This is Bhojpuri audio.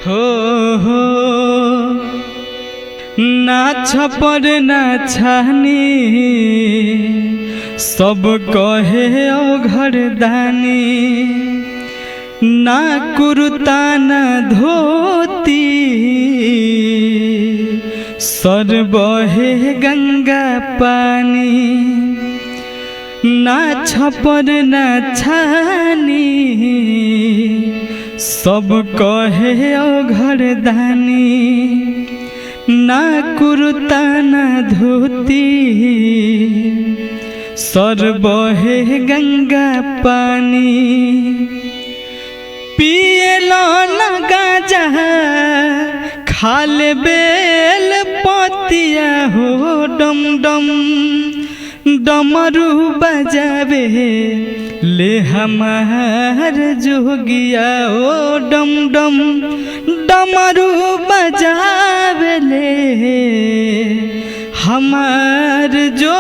हो हो, ना छपर ना छानी, सब कहे ओ घरदानी। ना कुर्ता ना धोती, सर बहे गंगा पानी। ना छपर ना छानी, सब कहे ओ घरदानी। ना कुर्ता ना धोती, सर बहे गंगा पानी। पियलो न गाजा, खाल बेल पतिया हो, डम डम डमरू बजावे ले हमार जोगिया। ओ डम डम डमरू बजावे ले हमार जो